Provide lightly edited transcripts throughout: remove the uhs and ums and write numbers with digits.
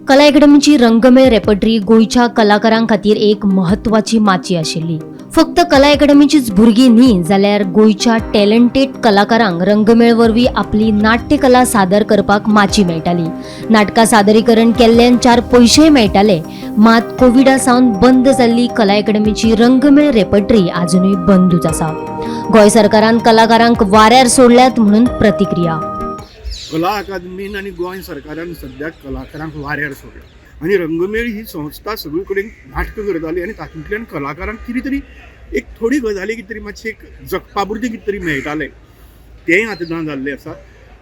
कला अकॅडमीची रंगमेळ रेपर्टरी गोंयच्या कलाकारां खातीर एक म्हत्वाची माची आशिल्ली. फक्त कला अकॅडमीचीच भुरगीं न्ही, जाल्यार गोंयच्या टॅलंटेड कलाकारांक रंगमेळ वरवीं आपली नाट्यकला सादर करपाक माची मेळटाली. नाटकां सादरीकरण केल्ल्यान चार पयशेय मेळटाले. मात कोविडा सावन बंद जाल्ली कला अकॅडमीची रंगमेळ रेपर्टरी आजुनूय बंदूच आसा. गोंय सरकारान कलाकारांक वाऱ्यार सोडल्यात म्हणून प्रतिक्रिया. कला अकादमीन आनी गोंय सरकारान सद्याक कलाकारांक वाऱ्यार सोडला आनी रंगमेळ ही संस्था सगळी कडेन नाटकां करताली आनी तातूंतल्यान कलाकारांक कितें तरी एक थोडी गजाली कितें तरी मातशें एक जगपा पुरतें कितें तरी मेळटालें, तेंय आतां ना जाल्लें आसा.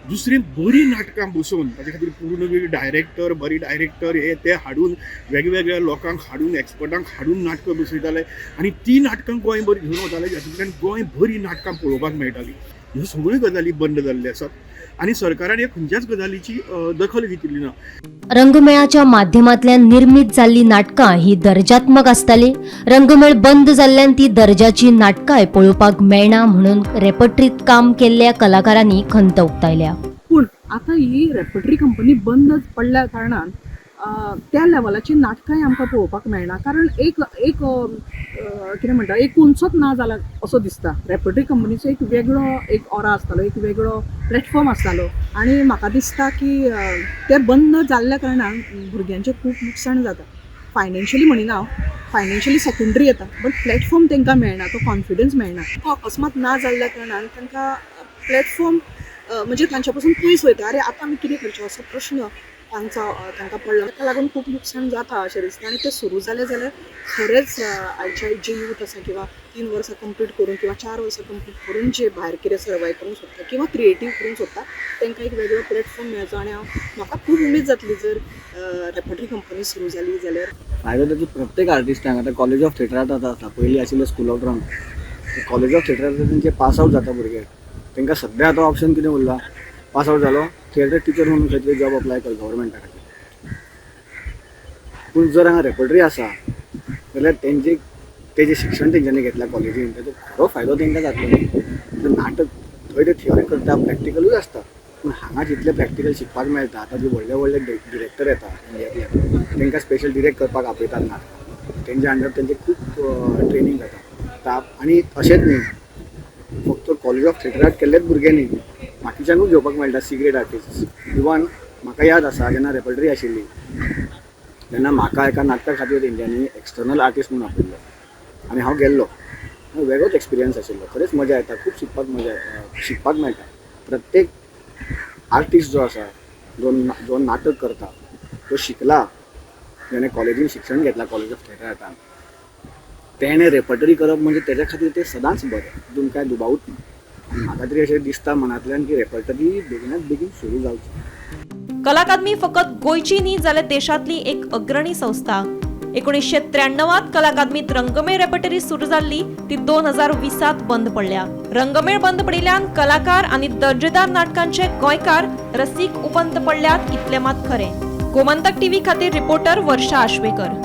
दुसरें, बरीं नाटकां बसोवन ताचे खातीर पूर्ण वेळ डायरेक्टर, बरी डायरेक्टर हे ते हाडून, वेगवेगळ्या लोकांक हाडून, एक्सपर्टांक हाडून नाटकां बसयताले आनी ती नाटकां गोंयभर घेवन वताले, जातूंतल्यान गोंय बरीं नाटकां पळोवपाक मेळटालीं. ह्यो सगळ्यो गजाली बंद जाल्ल्यो आसात आनी सरकारान ह्या खंयच्याच गजालीची दखल घेतिल्ली ना. रंगमेळाच्या माध्यमांतल्यान निर्मीत जाल्ली नाटकां ही दर्जात्मक आसताली. रंगमेळ बंद जाल्ल्यान ती दर्जाची नाटकांय पळोवपाक मेळना म्हणून रेपर्टरीत काम केल्ल्या कलाकारांनी खंत उक्तायल्या. पूण आतां ही रेपर्टरी कंपनी बंद पडल्या कारणान त्या लेवलाची नाटकांय आमकां पळोवपाक मेळना, कारण एक एक कितें म्हणटा, एक कोनसोच ना जाला असो दिसता. रेपर्टरी कंपनीचो एक वेगळो एक ऑरा आसतालो, एक वेगळो प्लॅटफॉर्म आसतालो आनी म्हाका दिसता की तें बंद जाल्ल्या कारणान भुरग्यांचें खूब लुकसाण जाता. फायनेन्शियली म्हणिना हांव, फायनेन्शियली सेकंडरी येता, बट प्लॅटफॉर्म तांकां मेळना, तो कॉन्फिडन्स मेळना. तो अकस्मात ना जाल्ल्या कारणान तांकां प्लॅटफॉर्म म्हणजे तांच्या पासून पयस वयता. अरे, आतां आमी कितें करचें असो प्रश्न तांचो तांकां पडला. ताका लागून खूब लुकसाण जाता अशें दिसता. आनी तें सुरू जालें जाल्यार खरेंच आयचे जे यूथ आसा किंवा 3 वर्सां कंप्लीट करून किंवा 4 वर्सां कंप्लीट करून जे भायर कितें सर्वायव करूंक सोदता किंवा क्रिएटीव करूंक सोदता, तांकां एक वेगळो प्लॅटफॉर्म मेळचो. आनी हांव म्हाका खूब उमेद जातली जर रेपर्टरी कंपनी सुरू जाली जाल्यार. फायदो ताचो प्रत्येक आर्टिस्टांक. आतां कॉलेज ऑफ थिएटरांत आतां आसा, पयलीं आशिल्लें school of drama. College of थिएटरांत तेंचे पास आवट जाता भुरगे, तांकां सद्या आतां ऑप्शन कितें उरला? पास आवट जालो, थिएटर टिचर म्हणून खंय तरी जॉब अप्लाय कर गव्हर्मेंटा खातीर. पूण जर हांगा रेपर्टरी आसा जाल्यार तेंचे तेजें शिक्षण तेंच्यांनी घेतलां कॉलेजीन, तेजो खरो फायदो तेंकां जातलो न्ही. नाटक थंय ते थियोरी करता, प्रॅक्टिकलूय आसता, पूण हांगा जितलें प्रॅक्टिकल शिकपाक मेळटा, आतां जे व्हडले व्हडले डिरेक्टर येता इंडियांतले, तांकां स्पेशल डिरेक्ट करपाक आपयतात नाटकां, तेंच्या अंडर तेंचें खूब ट्रेनींग जाता. आनी अशेंच न्ही, फक्त कॉलेज ऑफ थिएटराक केल्लेच भुरगे न्ही, बाकीच्यांकूय घेवपाक मेळटा, सी ग्रेड आर्टिस्ट. इवन म्हाका याद आसा, जेन्ना रेपर्टरी आशिल्ली तेन्ना म्हाका एका नाटका खातीर तेंच्यांनी एक्सटर्नल आर्टिस्ट म्हणून आपयल्लो आनी हांव गेल्लो. वेगळोच एक्सपिरियन्स आशिल्लो. खरेंच मजा येता, खूब शिकपाक मजा शिकपाक मेळटा. प्रत्येक आर्टिस्ट जो आसा, जो जो नाटक करता, तो शिकला, जेणे कॉलेजीन शिक्षण घेतलां, कॉलेज ऑफ थिएटर आर्टान, तेणें रेपर्टरी करप म्हणजे तेज्या खातीर तें सदांच बरें, तितून कांय दुबावूच ना. आनी म्हाका तरी अशें दिसता मनांतल्यान की रेपर्टरी बेगिनात बेगीन सुरू जावची. कला अकादमी फकत गोंयची न्ही, जाल्यार देशांतली एक अग्रणी संस्था. 1993त कला अकादमीत रंगमेळ रेपर्टरी सुरू जाल्ली, ती 2020त बंद पडल्या. रंगमेळ बंद पडिल्ल्यान कलाकार आनी दर्जेदार नाटकांचे गोंयकार रसीक उबंत पडल्यात, इतलें मात खरें. गोमंतक टीव्ही खातीर रिपोर्टर वर्षा आश्वेकर.